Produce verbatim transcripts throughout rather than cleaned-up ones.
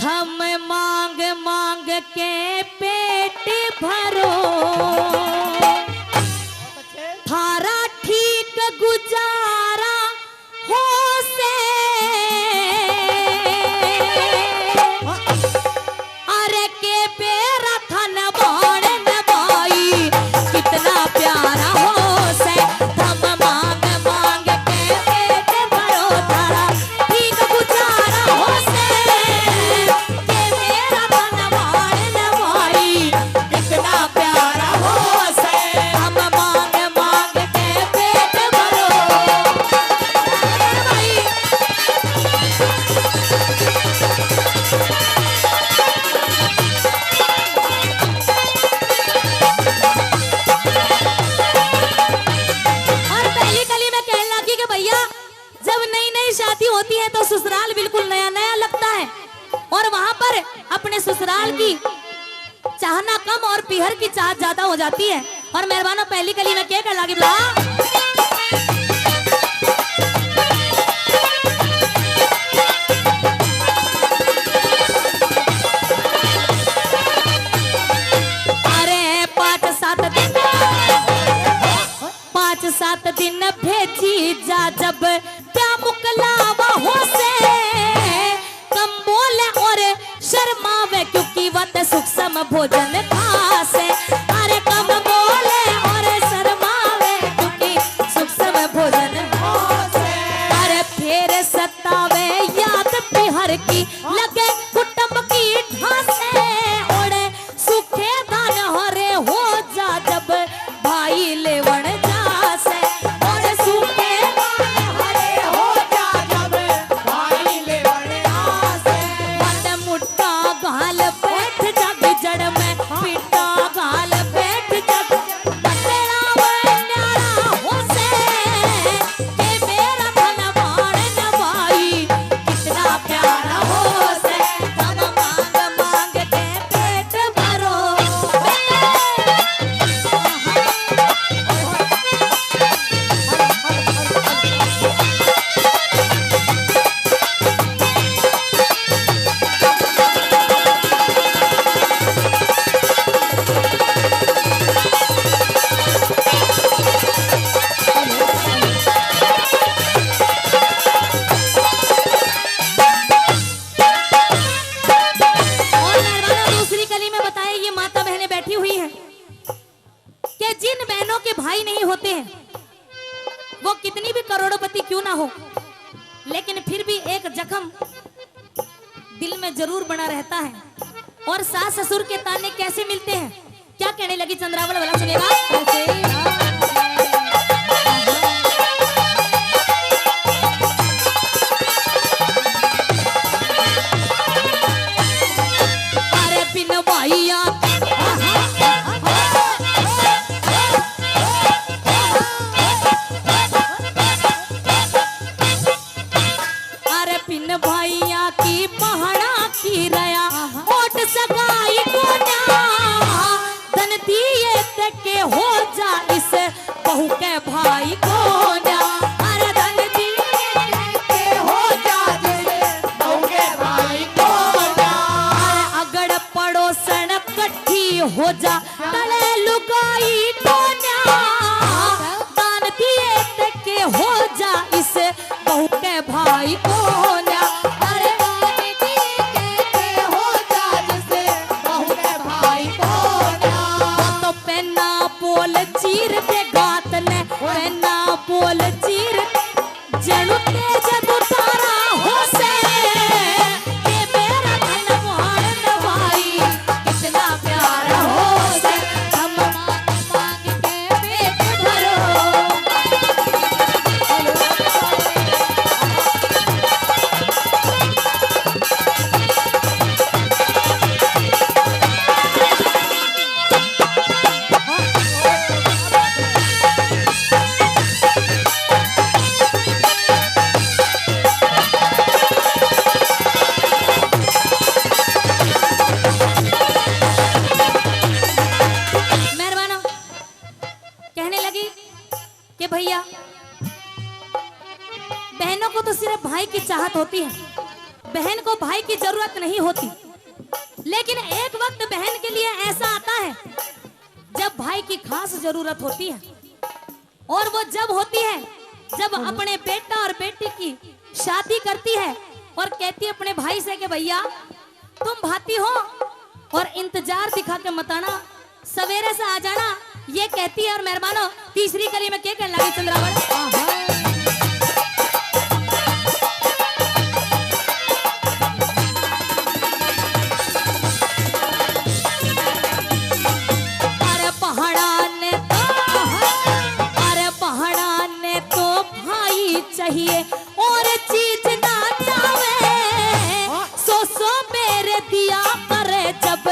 हम मांग मांग के पेट भरो, थारा ठीक गुजारा हो से। अरे के बेरा थन बाण न भाई, कितना प्यारा हो से। हम मांग मांग के पेट भरो, थारा ठीक गुजारा हो से। के बेरा थन बाण न भाई, कितना प्यारा हो से। हम मांग मांग के पेट भरो। भाई। और पहली कली में कहने लगी कि भैया, जब नई नई शादी होती है तो ससुराल बिल्कुल नया नया लगता है, और वहां पर अपने ससुराल की चाहना कम और पीहर की चाहत ज्यादा हो जाती है। और मेहरबानों, पहली कली में क्या कर लागी बुला। अरे पाँच सात दिन, पाँच सात दिन भेजी जा जब, क्या मुकलावा हो से। कम बोले और शर्मावे, क्योंकि वत सूक्ष्म भोजन खासे। अरे कम बोले और शर्मावे, क्योंकि सूक्ष्म भोजन खासे। अरे फिर सतावे याद पीहर की, लगे कुटुंब की ठासे। ओड़े सूखे धान हरे हो जा जब, भाई लेवण जा से। और सूखे धान हरे हो जा जब, भाई लेवण जा से। मत मुट्ठा घाल बैठ जग जड़ में, पिट्ठा घाल बैठ जग, बतलावे न्यारा हो से। के मेरा धन बाण न भाई, कितना प्यारा हो से। हम मांग मांग के पेट भरो। और मेहरबानों, दूसरी कली में बताए, ये माता बहनें बैठी हुई हैं कि जिन बहनों के भाई नहीं होते हैं, वो कितनी भी करोड़पति क्यों ना हो, लेकिन फिर भी एक जख्म दिल में जरूर बना रहता है। और सास ससुर के ताने कैसे मिलते हैं, क्या कहने लगी चंद्रावल वाला, सुनेगा? अरे बिन भाइया अरे बिन भाइया की पहाड़ा की रया, ओट सगाई कोन्या। धन दिए ते के हो जा इस बहू के भाई कोन्या। अरे धन दिए ते के हो जा इस बहू के भाई कोन्या। अरे अगड़ पड़ोसन कट्ठी हो जा, तले लुगाई कोन्या। दान दिए ते के हो जा इस बहू के भाई कोन्या। अरे दान दिए ते के हो जा इस बहू के भाई कोन्या। तो पहना पोल चीर दे गात ने, पहना पोल चीर जणु तेज दुतारा हो से, के मेरा धन भाण न भाई, कितना प्यारा हो से। हम मांग मांग के पेट भरो। मेहरबाना कहने लगी कि भैया, बहनों को तो सिर्फ भाई की चाहत होती है, बहन को भाई की जरूरत नहीं होती, लेकिन एक वक्त बहन के लिए ऐसा आता है जब भाई की खास जरूरत होती है। और वो जब होती है जब अपने बेटा और बेटी की शादी करती है और कहती है अपने भाई से कि भैया, तुम भाती हो और इंतजार दिखा के मत आना, सवेरे से आ जाना, ये कहती है। और मेहरबानों, तीसरी कली में क्या कहने लगी चंद्रावल? आहा। अरे पहाड़ा ने तो, अरे पहाड़ा ने तो भाई चाहिए और चीज ना चावे। सौ सौ मेरे दिया करे जब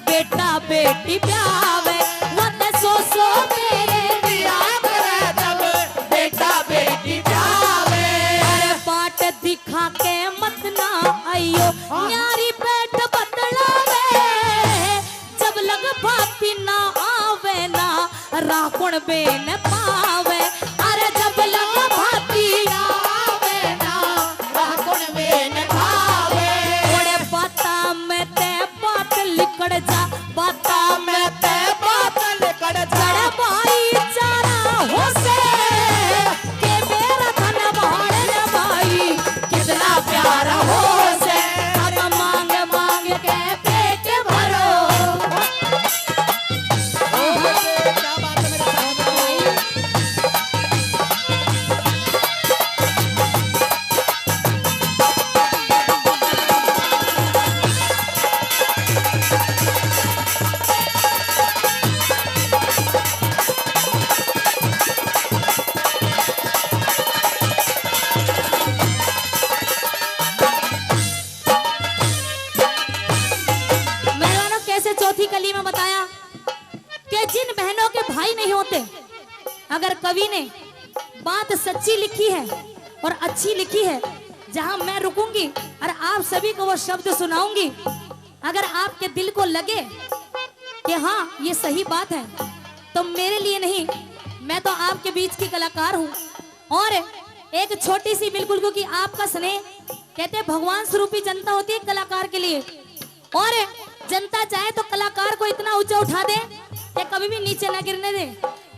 बेटा बेटी ब्यावे। वो तो सौ सौ मेरे दिया करे जब बेटा बेटी ब्यावे। अरे बाट दिखा के मत ना आइयो, न्यारी बैठ बतलावे। जब लग भाती ना आवे ना, राखुण बेन पावे। अरे जब लग भाती ना आवे ना, राखुण बेन पावे। ओड़े बाता में ते बात लिकड़ जा, बाता में ते बात लिकड़ जा। जड़े भाईचारा हो से, के मेरा धन भाड़ रे भाई, कितना प्यारा हो से। अब मांग मांग के पेट भरो। ओहो, क्या बात है मेरे साहब। मेहरबानों, कैसे चौथी कली में बताया कि जिन बहनों के भाई नहीं होते, अगर कवि ने बात सच्ची लिखी है और अच्छी लिखी है, जहां मैं रुकूंगी और आप सभी को वो शब्द सुनाऊंगी, अगर आपके दिल को लगे कि हाँ, ये सही बात है, तो मेरे लिए नहीं, मैं तो आपके बीच की कलाकार हूँ। और एक छोटी सी बिल्कुल, क्योंकि आपका स्नेह, कहते हैं, भगवान स्वरूपी जनता होती है कलाकार के लिए। और जनता चाहे तो कलाकार को इतना ऊंचा उठा दे कि कभी भी नीचे ना गिरने दे,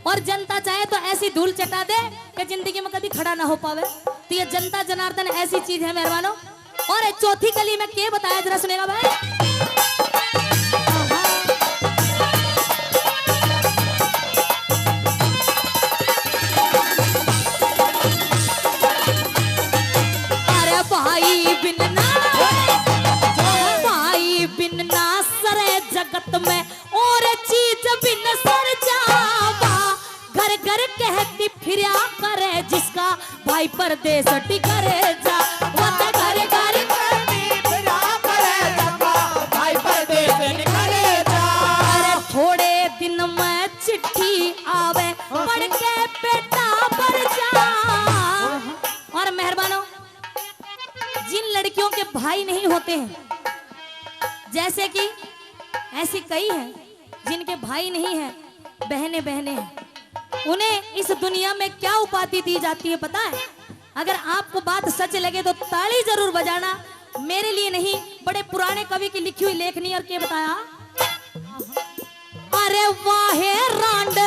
और जनता चाहे तो ऐसी धूल चटा दे कि जिंदगी में कभी खड़ा ना हो पावे। तो ये जनता जनार्दन ऐसी चीज है मेहरबानों। और चौथी कली में के बताया, जरा सुनेगा भाई। अरे भाई बिन ना, भाई बिन ना सरे जगत में और चीज बिन सर जावा। घर घर कहती फिरा करे जिसका भाई परदेस टिकर जा। वो तो घर घर कहती फिरा करे जिसका भाई परदेस टिकर जा। अरे थोड़े दिन में चिट्ठी आवे, पढ़ के बेटा भर जा। और मेहरबानों, जिन लड़कियों के भाई नहीं होते हैं, जैसे कि ऐसी कई हैं जिनके भाई नहीं हैं, बहनें बहनें हैं, उन्हें इस दुनिया में क्या उपाधि दी जाती है पता है? अगर आपको बात सच लगे तो ताली जरूर बजाना। मेरे लिए नहीं, बड़े पुराने कवि की लिखी हुई लेखनी। और क्या बताया? अरे वाहे रांड,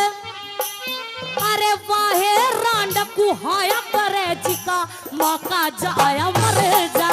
अरे वाहे रांड कुहाया करे जिका माँ का जाया मर जा।